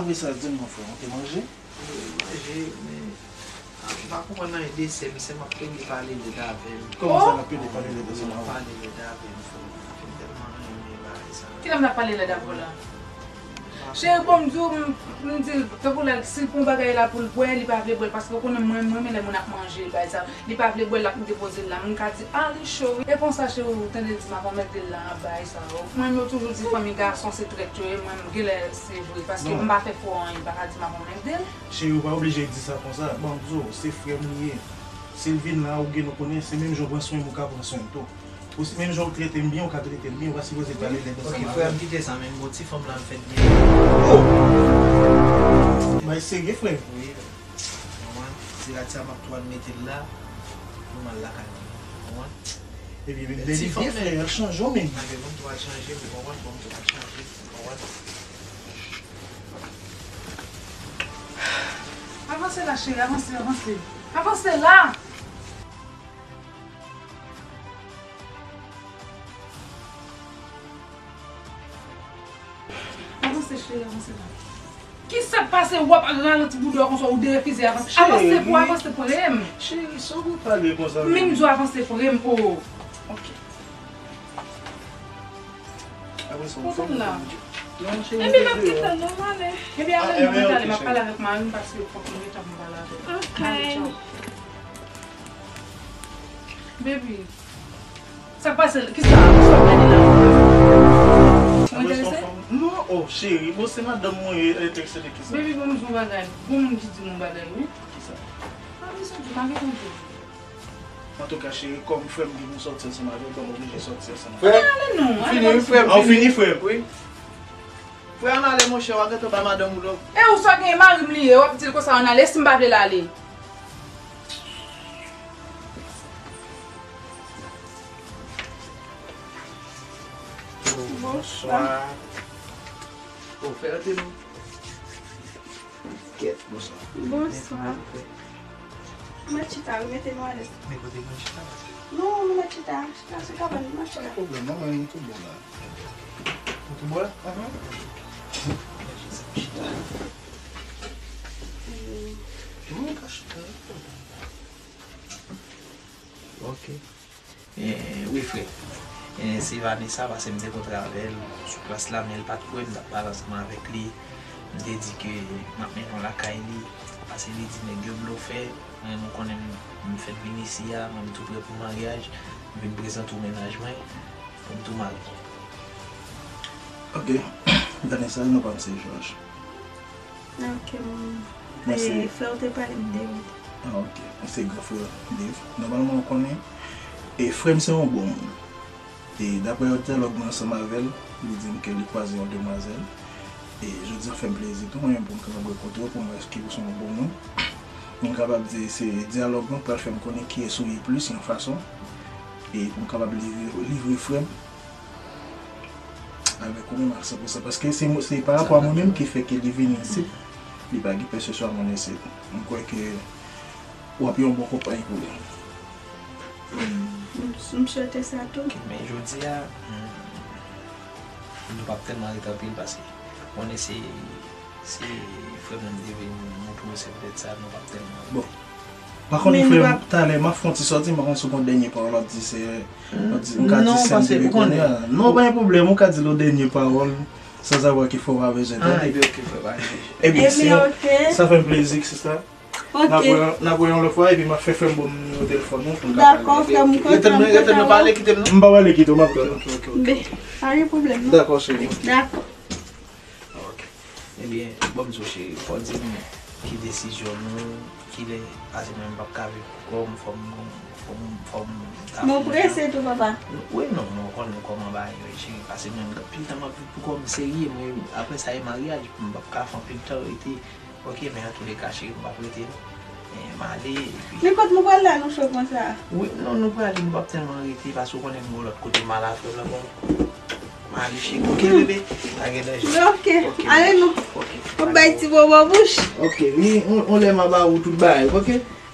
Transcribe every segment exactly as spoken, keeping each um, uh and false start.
Apre sa, di m non, frè, ou te manje? Wi, manje, men, ah, m pa konprann anyen de sè, men se m ap plede pale lèd avè l. Kòman sa, n ap plede pale lèd ansanm avè l? Pale lèd avè l, frè. M tèlman renmen bagay sa. Kilè m t ap pale lèd avè w la? Cheri, bon, m di w, m, m di l, tankou lè, si l pran bagay la pou l bwè, li pa vle bwè l, paske w konnen mwen, m renmen lè moun ap manje, bagay sa. Li pa vle bwè l, l ap depoze l la. M ka di, "Ah, li cho, wi." E konsa, cheri, ou tande di m ap anmède l la, ap bagay sa yo. Mwen, yo toujou di fanmi gason se trèt yo ye, mwen, m genlè se vre, paske m pa fè fo anyen, m pa ka di m ap anmède l. Cheri, ou pa oblije di sa konsa. Bon, m di w, se frè m li ye. Si l vin la, ou gen, nou konnen, se menm jan w pran swen m, ou ka pran swen m tou. Ou si menm jan w trete m byen, ou ka trete l byen, ou pa sipoze pale lèd ansanm avè m. Ok, frè m, kite sa, men bon, ti fanm la, m fèt byen. Oh! Bay serye, frè. Wi. Konprann? Se la ti a m ap tou al mete l la pou m al lakay mwen. Konprann? Ebyen, men bèl ide, frè, al chanje w menm. Ebyen, bon, m tou al chanje, men konprann, bon, m tou al chanje, konprann? Avanse la, cheri, avanse, avanse. Avanse la! Avanse, cheri, avanse la. Kisa k pase w ap ralanti bouda w konsa, ou derefize avanse? Avanse pou avanse, prem. Cheri, sa w ap pale konsa menm? Men m di w avanse, prem, o. Ok. Apre sa, w fè m la. Non, cheri, ebyen, m ap kite l, non, m ale. Ebyen, ale, non, mwen ale, m ap pale avèk mari m, paske fòk mwen gentan pou m pale avè l. Ok. Ale, tchaw. Baby. Sa k pase? Kisa? Kisa w ap gade la? Ou enterese? Non, oh, cheri, bon, se madanm mwen ye, enterese de kisa? Baby, bon, m di w yon bagay. Bon, moun ki di m yon bagay, wi. Kisa? Pa bezwen di, pa gen konte. Antouka, cheri, kòm frè m di nou sòti ansanm avè l, bon, m oblije sòti ansanm avè l. Frè m? Ale non, ale, fini, wi, frè m, ah, ou fini, frè m? Wi. Frè, ann ale, monchè, w a gentan bay madanm ou lòk. E ou sa gen mari m li ye, w ap di l konsa ann ale, si m pa vle l ale. Bonswa. Bonswa. Oh, fè rantre non. Kèt, bonswa. Bonswa. Mèt chita, wi, mete nou alèz. Men kote mwen chita? Non, nou mèt chita, chita sou kabann, nou mèt chita. Pa gen pwoblèm, non, mwen, nou tout bon la. Ou tout bon la? Ahan. Mèt chita, chita. Mm. Tou moun ka chita. Ok. Eh, wi, frè. Eh, se Vanessa, paske m te kontre avè l sou plas la, men l pa t kwè m t ap pale ansanm avèk li. M te di ke m ap mennen l lakay li, paske li di nèg yo blofè. Men nou konnen m, m fèk vin isi a, mwen m tou prè pou maryaj. M vin prezante w mennaj mwen, pou m tou marye. Ok. Vanessa, non pa m se Georges. Ok, m, mwen se, eh, frè w te pale m de ou. Ah, ok. Mwen se gran frè Dave. Nòmalman, ou konnen, e frè m se yon bon moun. E daprè dyalòg mwen ansanm avè l, li di m ke li kwaze yon demwazèl. E jodi a fè m plezi tou, mwen menm, pou m kapab rankontre w, pou m wè èske ou se yon bon moun. Pou m kapab di, se dyalòg nou pral fè m konnen kiyès ou ye plis, yon fason. E pou m kapab livre, livre frè m avèk ou menm a san pou san, paske se, se pa rapò a mwen menm ki fè ke li vini isit, li pa gen pè se swa moun isit. Mwen kwè ke w ap yon bon konpay pou li. M, m swete sa tou. Ok, men jodi a, m, nou p ap tèlman rete anpil paske konnen se Se frè m nan m te vin montre w, se poutèt sa nou p ap tèlman rete. Bon. Pa konn, men frè m, talè, m ap fè yon ti sòti, m pa konn si w gon dènye pawòl w ap di, se, w ap di, m ka di sè m te vin konnen an. Non, pa gen pwoblèm, ou ka di l yon dènye pawòl, san zavwa ke frè w pa bezwen tande. Ah, ebyen, ok, frè, pa gen pwoblèm. Ebyen, se, ok, sa fè m plezi, sista. Ok. N ap wè, n ap wè yon lòt fwa, epi m ap fè frè m ban m nimewo telefòn ou pou n ka pale. Dakò, frè m, m kontan, m kontan wè w. Rete m nan pale, kite m nan. M pa pale, kite w, m ap tann ou. Ok, ok, ok. Ben, pa gen pwoblèm, non. Dakò, cheri. Dakò. Ok. Ebyen, bon, m di w, cheri, fò w di m ki desizyon nou, kilè, paske mwen, m p ap ka viv pou kò m, fò m, fò m, fò m ta... Bon, prese tou, papa. Wi, non, non, ou konnen kòman bagay yo ye, cheri, paske mwen, anpil tan m ap viv pou kò m, serye, mwen, apre sa, e maryaj, m p ap ka fè anpil tan rete. Ok, men antouleka, cheri, m p ap rete, non. Eh, m ale, epi... Men kot nou pral la, nou cho konsa? Wi, non, nou prale, nou p ap tèlman rete, paske ou konnen m gon lòt kote m al a frè m nan, bon. M ale, cheri. Ok, bebe, pa gen danje. Ok, ok, ale non. Ok, ok. Ou bay ti bobo bouch. Ok, wi, on, on lè m a ba ou tout bagay, ok?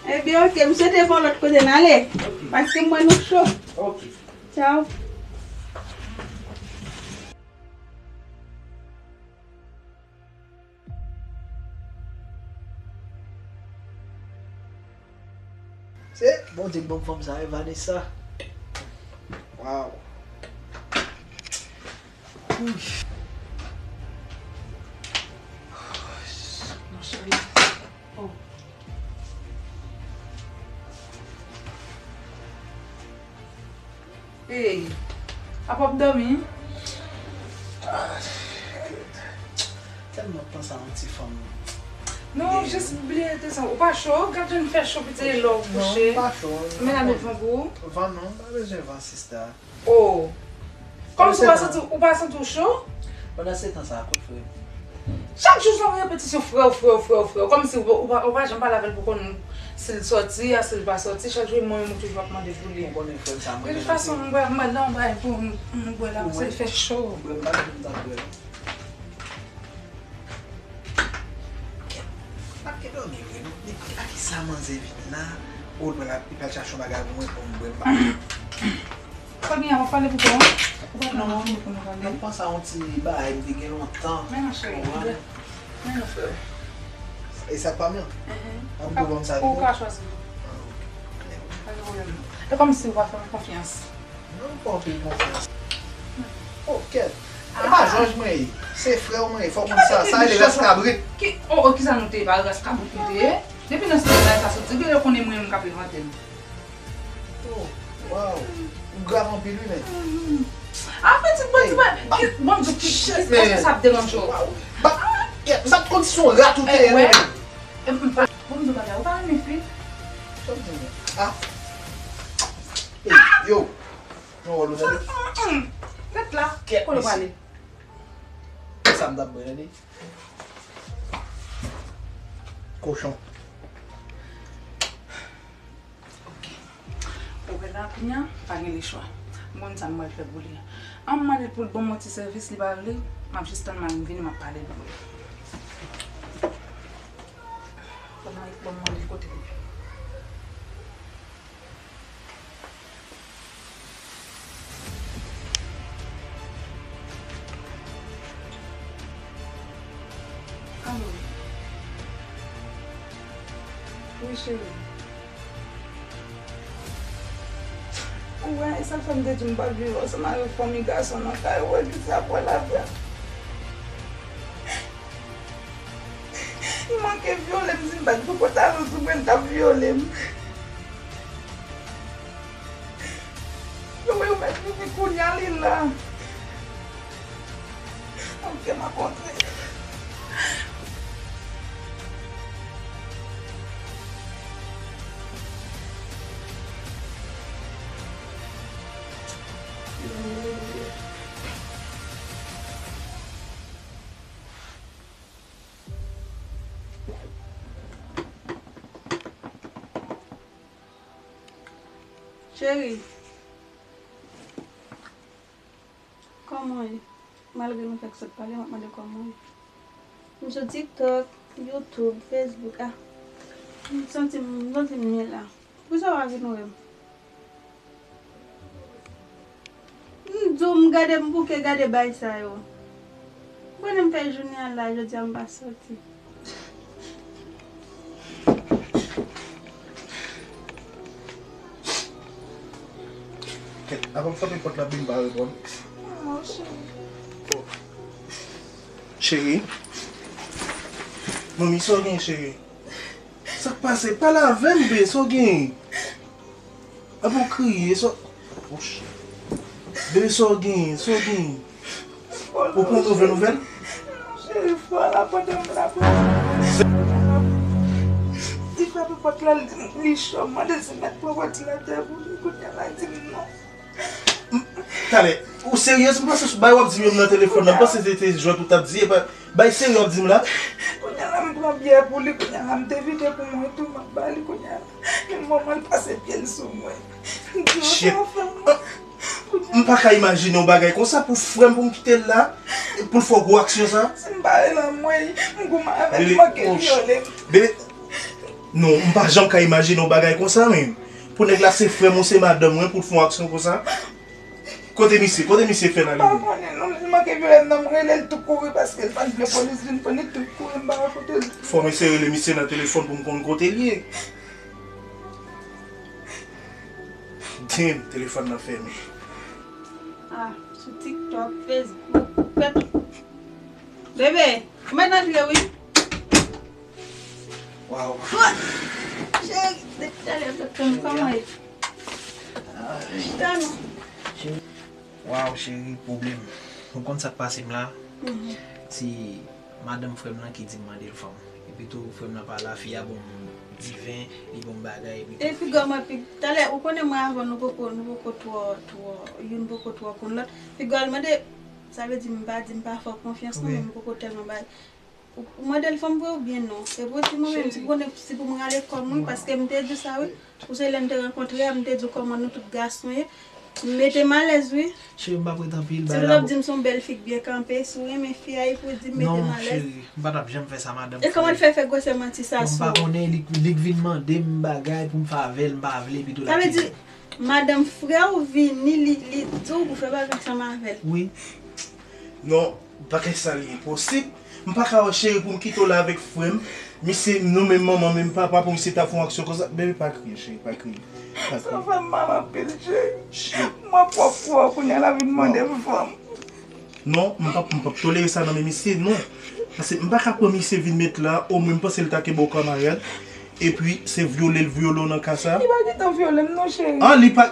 Ebyen, ok, m swete fè yon lòt kote n ale. Ok. Paske m wè nou cho. Ok. Tchaw. Se Bondye k ban m fanm sa, e Vanessa. Waw. Ui. Non, cheri. Oh. Hey, apa w ap dòmi? Ah, tèlman panse a yon ti fanm. Non, jis bliye te sa. Ou pa cho? Gad jan l fè cho piti lè w kouche. Non, m pa cho. Men la met van pou ou? Van non, m pa bezwen van, sista. Oh. Kòmsi ou pa santi, ou pa santi w cho? Pandan se tan sa, kote frè m? Chak jou se yon repetisyon, frè w, frè w, frè w, frè w. Kòmsi ou, ou pa, ou pa janm pale avè l pou konn si l sòti a, si l pa sòti. Chak jou e mwen menm ou toujou ap mande pou li. Ou konnen frè m sa, mwen. De tout fason, mwen bwè, mwen nan bwè pou m, m bwè la, paske l fè cho. Ou bwè, m pa konn m t ap bwè. Kèt, m ap gen dòmi vre non. Depi a kisa manzè vin la, ou l pral, li pral chache yon bagay pou mwen, pou m bwè, m pa. Sa gen, w ap pale pou kò w? Ou pa t nan fini pou nou pale? Non, m ap panse a yon ti bagay m te gen lontan. Men non, cheri. Ou konprann? Men non, frè. E sa k pa m lan? Mhm. Ap devan m sa vide? Ou ka chwazi. Ah, ok. Pa gen pwoblèm. E kòmsi ou pa fè m konfyans. Non, m fè w anpil konfyans. Oh, kèt. E pa Jòj mwen ye. Se frè w mwen ye. Fò w konn sa. Sa rele ras kabrit. Ki, oh, oh, kisa nou te ye? Pa ras kabrit nou te ye? Depi nan sitwasyon sa soti, gen lè w konnen mwen menm k ap envante m. Oh, waw. Ou grav anpil wi, men. Ah, pitit bandi, mwen, ki, bon, di ki, èske sa ap deranje w? Ba, m t ap konn si se yon rat ou te ye, men. E, m pa, bon, m di w bagay, ou pa renmen fi? Sa m di w? Ah. Ey, yo. Yon wòl ou tande? Tèt la, kote w prale? Sa m t ap bwè, tande? Kochon. Ok. Ou wè la, kounye a, pa gen lechwa. M konn sa m pral fè pou li a. An m mande l pou l ban m yon ti sèvis, li pa vle. M ap jis tann mari m vini, m ap pale l pou li. Fò mari m ban m mande l kote l ye. Alo. Wi, cheri. Ou wè, e sa k fè m te di m p ap viv ansanm avèk fanmi gason nan kay ou, epi sa pral avè m. Li manke vyole m, si m pa t gen pantalon sou mwen, l t ap vyole m. Yo, yo mèt vini kounye a, li la. Ok, m ap antre. Cheri, kòman w ye? Malgre nou fèk sot pale, m ap mande w kòman w ye. M sou TikTok, YouTube, Facebook, ah. M santi m, m santi m byen la. Poukisa w pa vin wè m? M di w, m gade, m bouke gade bay sa yo. Konnen m fè jounen an la, jodi a m pa soti. Kèt, avan m frape pòt la, Bimba reponn. Cheri. Manmi, sa w gen, cheri? Sa k pase? Pale avè m, bebe, sa w gen? Apa w kriye, sa w... Wouch. Bebe, sa w gen? Sa w gen? Ou pran move nouvèl? Cheri, fò la pandan m la. Li frape pòt la, li, li cho, m mande si m mèt pran pòt la atè pou li, kounye a la, li di m non. M, talè, ou seryez? M panse se bay w ap di m yo nan telefòn nan, m panse se te jwèt ou t ap di, epa bay serye w ap di m la. Kounye a la, m pran byè pou li, kounye a la, m te vide pou mwen tou, m ap ba li, kounye a la. Men manman l pase pye l sou mwen. M di, yo ta fè mwen. M pa ka imajine yon bagay konsa pou frè m, pou m kite l la, pou l fè w gwo aksyon sa. Si m pa rele anmwey, m goumen avè l, li manke vyole m. Bebe, non, m pa janm ka imajine yon bagay konsa, men. Pou nèg la se frè m ou se madanm mwen, pou l fè yon aksyon konsa. Kote misye? Kote misye fè l ale? M pa konnen non, li manke vyole m nan, m rele l tou kouri paske l pa t vle polis vin pran li, tou kouri m pa wè kote l. Fò m eseye rele misye nan telefòn pou m konn kote l ye. Tim, telefòn nan fèmen. Ah, sou TikTok, Facebook, fè tout. Bebe, ou mèt antre, wi. Waw. Cheri, depi talè m t ap tann ou, kòman ye? Chita non. Waw, cheri, pwoblèm. Ou konn sa k pase m la? Mhm. Se madanm frè m lan ki di m mande l fanm. Epi tou, frè m lan pa la, fi a ban m diven, li ban m bagay, epi tou. E figi w mwen, pi talè, ou konnen mwen avè w, nou poko, nou poko twò, twò, youn poko twò konn lòt. Figi w al mande, sa vle di m pa di m pa fè w konfyans non, men m poko tèlman bay. Ou, ou mande l fanm vre oubyen non? Epi w di mwen menm, si pou konnen, si pou m rale kò m, wi, paske m te di w sa, wi. Ou se lè n te rankontre a, m te di w kòman nou tout gason ye. M mete m alèz, wi. Cheri, m p ap ret anpil, si bagay la ap bon. Di m se yon bèl fi k byen kanpe, si w renmen fi a, epi w di m mete m alèz. Non, cheri, m pa t ap janm fè sa, madanm. E kòman l fè fè gwosè manti sa sou ou? Bon, m pa konnen, li, li k vin mande m bagay pou m fè avè l, m pa vle, epi tou l ap kite m. Sa vle di, madanm frè w vini, li, li di w pou fè bagay ansanm avè l. Wi. Non, bagay sa li enposib. M pa ka wè cheri pou m kite w la avèk frè m. Misye, nou menm manman, menm papa, pou misye ta fè yon aksyon konsa. Bebe, pa kriye, cheri, pa kriye. Pa kriye. Sa fè m mal anpil, cheri. Cheri. Mwen pwòp frè w, kounye a l ap vin mande m fanm. Non, m p ap, m p ap tolere sa nan men misye, non. Paske m pa ka pran misye vin met la, omwen m panse l ta kenbe w kamarad. Epi, se vyole l vyole w nan ka sa. Li pa gentan vyole m, non, cheri. Ah, li pa.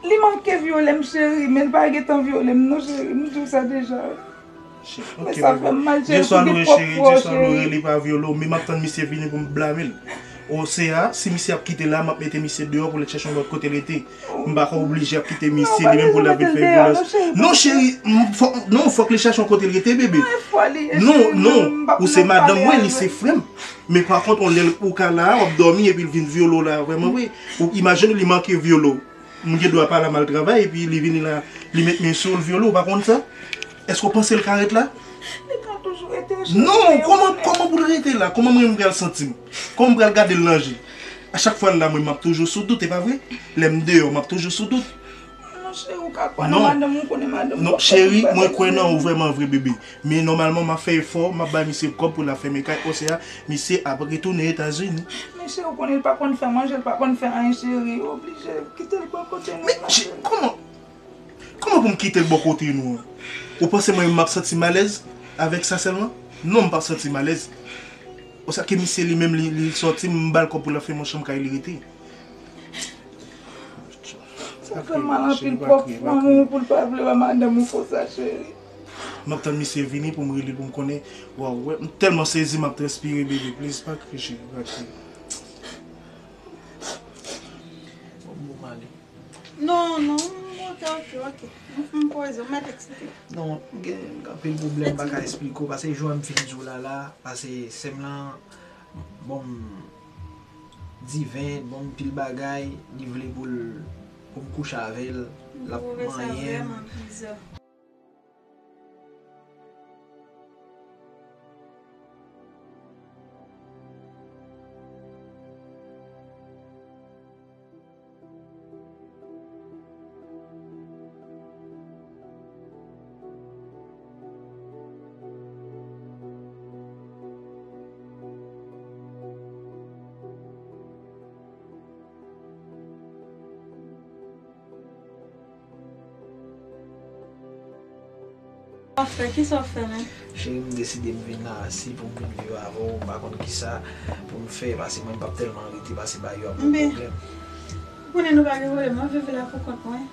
Li manke vyole m, cheri, men l pa gentan vyole m, non, cheri. M di w sa deja. Men sa fè m mal, cheri, pou gen pwòp frè w, cheri. Dye swa loure, li pa vyole w, men m ap tann misye vini pou m blame l. Osea, si misye ap kite la, m ap mete misye deyò pou l al chèche yon lòt kote l rete. M pa ka oblije ap kite misye, li menm pou l ap vin fè vyolans. Non, cheri, m, fò, non, fòk li chèche yon kote l rete, bebe. Non, non, ou se madanm mwen, li se frè m. Men pa kont, yon lè ou ka la, w ap dòmi, epi l vin vyole w la, vrèman vre. Ou imajine w, li manke vyole w. M gen dwa pa la m al travay, epi li vini la, li met men sou w, l vyole w, ou pa konn sa? Èske w panse l ka ret la? Li ka toujou rete, cheri. Non, kòman, kòman pou l rete la? Kòman mwen m pral santi m? Kòman m pral gade l nan je? A chak fwa l la, mwen, m ap toujou sou dout, e pa vre? Lè m deyò, m ap toujou sou dout. Non, cheri, ou ka kwè nan madanm, ou konnen madanm. Non, cheri, mwen kwè nan ou vrèman vre, bebe. Men nòmalman, m ap fè efò, m ap bay misye kòb pou l ap fèmen kay Osea, misye ap retounen Etazini. Men cheri, ou konnen l pa konn fè manje, l pa konn fè anyen, cheri. Ou oblije kite l bò kote nou la, cheri. Men, kòman, kòman pou m kite l bò kote nou an? Ou panse mwen menm m ap santi m alèz avèk sa sèlman? Non, m p ap santi m alèz. Osea ke misye li menm, li, li sòti, m ba l kòb pou l ap fè yon chanm kay li rete. Sa fè m mal anpil, pwòp fanmi w pou l pa vle wè madanm ou konsa, cheri. M ap tann misye vini pou m rele l pou m konnen. Waw, wè, m tèlman sezi, m ap transpire, bebe, please, pa kriye, cheri, pa kriye. Bon, bon, m ale. Non, non, ok, ok, ok. M, m poze, w mèt eksplike. Non, m gen anpil pwoblèm, m pa ka eksplike w, paske jan m fin di w la, la, paske sè m lan, bon, diven, bon, pil bagay, li vle pou l, pou m kouche avè l, l ap manyen m. Sa w fè? Kisa w fè menm? Cheri, m deside m vin la, si pou m vin viv avè w, m pa konn kisa pou m fè, paske mwen m p ap tèlman rete, paske bagay yo ap bon pwoblèm. Ou konnen nou pa gen pwoblèm, m ap viv la pou kont mwen.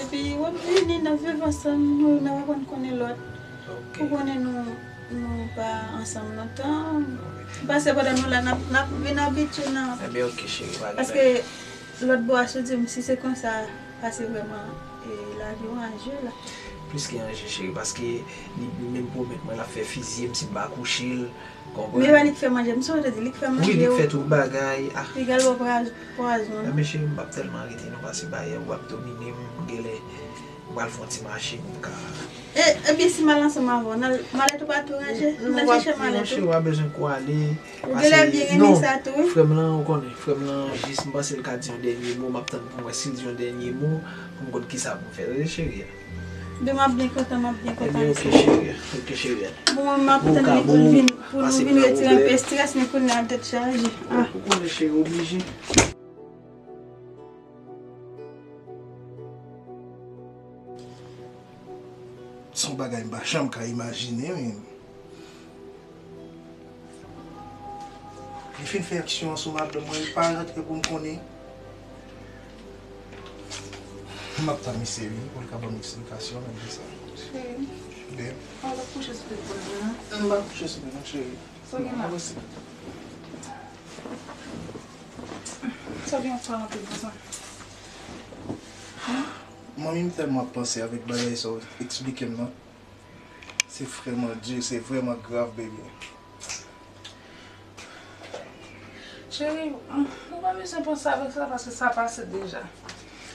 Epi w ap vini, n ap viv ansanm, nou, n ap aprann konnen lòt. Ou konnen nou, nou pa ansanm lontan. M panse pandan nou la, n ap, n ap vin abitye nan. Ebyen, ok, cheri, pa gen pwoblèm. Paske lòt bò a, si w di m, si se konsa, paske vrèman, e, lavi w an je la. Plis ke an je, cheri, paske li, li menm pwomèt mwen l ap fè fiziye m si m pa kouche l, konprann? Men e pa li k fè manje, m sonje te di li k fè manje. Wi, li k fè tout bagay. Ah. Li k al bwè pwa-, pwazon. Ebyen, cheri, m p ap tèlman rete non, paske bagay yo ap domine m, genlè m pral fè yon ti mache pou m ka. E, ebyen, si m al ansanm avè w, n al, malèt ou pa tou ranje? M nan chèche malèt ou. Non, cheri, w pa bezwen kou ale. Ou genlè byen renmen sa tou, wi. Frè m lan, ou konnen, frè m lan, jis m panse l ka di yon dènye mo, m ap tann pou m wè si l di yon dènye mo, pou m konn kisa pou m fè. Tande, cheri a. Ben, m ap byen kontan, m ap byen kontan. Ebyen, ok, cheri a. Ok, cheri a. Bon, m ap tann li pou l vin, pou nou vin retire anpil estrès, men kounye a tèt chaje. Ah. Ou konnen, cheri, oblije. Bagay m pa janm ka imajine, men. Li fin fè aksyon an sou madanm mwen, li pa rantre pou m konnen. M ap tann misye wi, pou l ka ban m eksplikasyon, men di sa. Cheri, ben, ou ap kouche sou tèt mwen, non? M pa kouche sou tèt mwen, cheri. Sa w gen la? Sa w gen ap pale anpil konsa? Manmi, m tèlman ap panse avèk bagay sa w eksplike m nan. Se vrèman di, se vrèman grav, baby. Cheri, ou pa bezwen panse avèk sa, paske sa pase deja.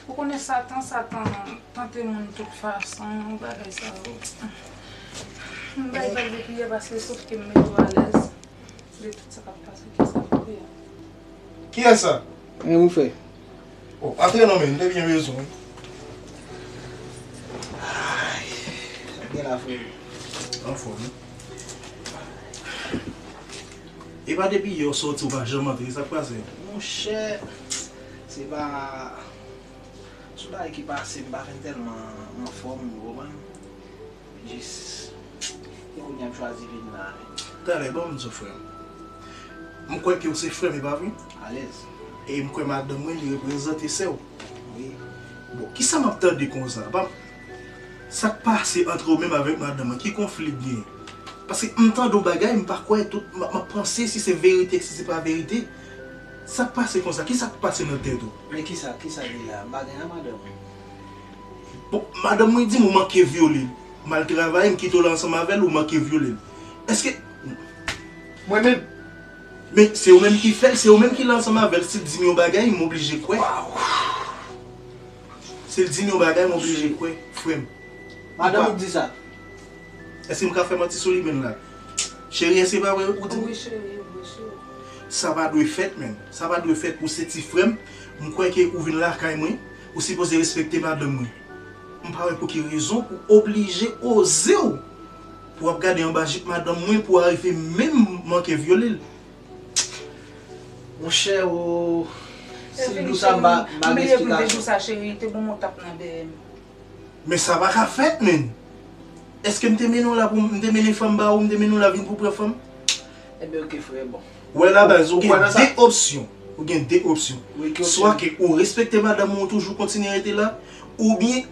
Ou konnen Satan, Satan tante moun tout fason, bagay sa yo. M bay bèl depi yè, paske sof ke m mete w alèz de tout sa k ap pase, ki sa pou ye. Kiyès sa? Anyen, mon frè. Oh, antre non, men, m te byen bezwen w. Ay, sa gen la, frè m? Anfòm, wi. E pa depi yè w sòti, ou pa janm antre, sa k pase? Monchè, se pa, se yon bagay ki pase, m pa fin tèlman anfòm, ou konprann? Jis, e kounye a m chwazi vin la, wi. Talè, ban m di w, frè m. M kwè ke w se frè m, e pa vre? Alèz. E m kwè madanm mwen, li reprezante sè w. Wi. Bon, kisa m ap tande konsa? Pa, sa k pase antre w menm avèk madanm mwen? Ki konfli k genyen? Paske m tande yon bagay, m pa kwè tout, m ap, m ap panse si se verite, si se pa verite. Sa k pase konsa? Kisa k pase nan tèt ou? Men kisa, kisa li la? M pa gen an madanm mwen. Bon, madanm mwen di m ou manke vyole l. M al travay, m kite w la ansanm avè l, ou manke vyole l. Èske... Mwen menm? Men se ou menm ki fè l, se ou menm ki la ansanm avè l. Si l di m yon bagay, m oblije kwè. Waw! Si l di m yon bagay, m oblije kwè, frè m. Madanm ou di sa? Èske m ka fè manti sou li menm la? Cheri, èske pa vre ou di m? Wi, cheri, wi, cheri. Sa pa dwe fèt, menm. Sa pa dwe fèt. Ou se ti frè m. M kwè ke ou vin lakay mwen, ou sipoze respekte madanm mwen. M pa wè pou ki rezon pou oblije oze w pou w ap gade anba jip madanm mwen pou w arive menm manke vyole l. Monchè, o, si l di w sa, m pa, m pa gen eksplikasyon. Sa, cheri, te bon, mwen t ap nan dèyè m. Men sa pa ka fèt, menm. Èske m te mennen w la pou m te mennen fanm ba ou, m te mennen w la vin pou pran fanm? Ebyen, oke, frè, bon. Ou wè la baz, ou gen de opsyon. Ou gen de opsyon. Wi, ki opsyon? Swa ke ou respekte madanm ou, ou toujou kontinye rete la, oubyen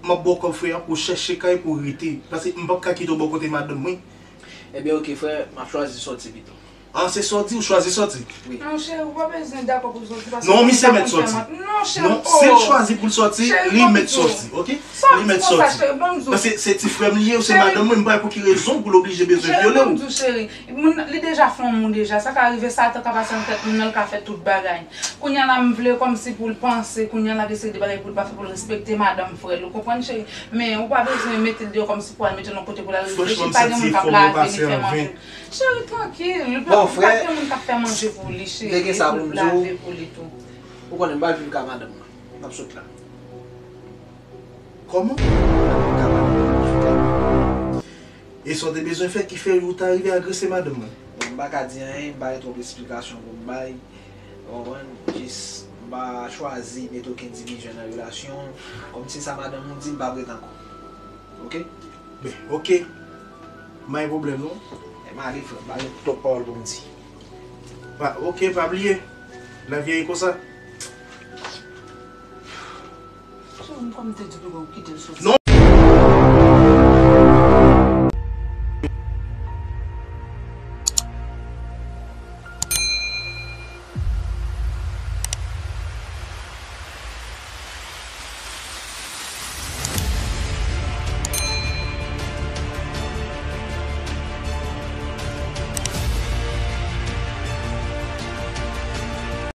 m ap ba w kòb frè a pou w chèche kay pou w rete. Paske m p ap ka kite w bò kote madanm mwen. Ebyen, oke, frè, m ap chwazi sòti pito. Ah, se sòti, ou chwazi sòti? Wi. Non, cheri, ou pa bezwen dakò pou sòti, paske... Non, misye mèt sòti. Non, cheri, non, si l chwazi pou l sòti, li mèt sòti, oke? Li mèt sòti. Paske se ti frè m li ye, se madanm mwen, m pa wè pou ki rezon pou l oblije bezwen vyole w. Cheri, ban m di w, cheri, moun, li deja fè yon moun deja, sa ka rive, Satan ka pase nan tèt moun nan, l ka fè tout bagay. Kounye a la, m vle kòmsi pou l panse, kounye a la, gen seri de bagay pou l pa fè, pou l respekte madanm frè l, ou konprann, cheri? Men, ou pa bezwen mete l deyò kòmsi pou al mete l yon kote pou l al reflechi, pa gen moun k ap lave li, fè manje. Cheri, trankil. Bon, frè, pa gen moun k ap fè manje pou li, cheri, e pou l lave pou li tou. Ou konnen m pral vin ka madanm mwen. M ap sot la. Kòman? M pral vin ka madanm mwen, m ap sot la. E sa w te bezwen fè ki fè ou ta rive agrese madanm mwen? Bon, m pa ka di anyen, m pa gen twòp esplikasyon pou m bay. Ou konprann? Jis, m pa chwazi mete okenn divizyon nan relasyon. Kòmsi sa madanm ou di, m p ap ret ankò. Oke? Ben, oke. M pa gen pwoblèm, non. E m ale, frè, m pa gen twòp pawòl pou m di. Pa, oke, pa bliye. Lavi a e konsa. Cheri m, kòm m te di w, ou kite l soti. Non,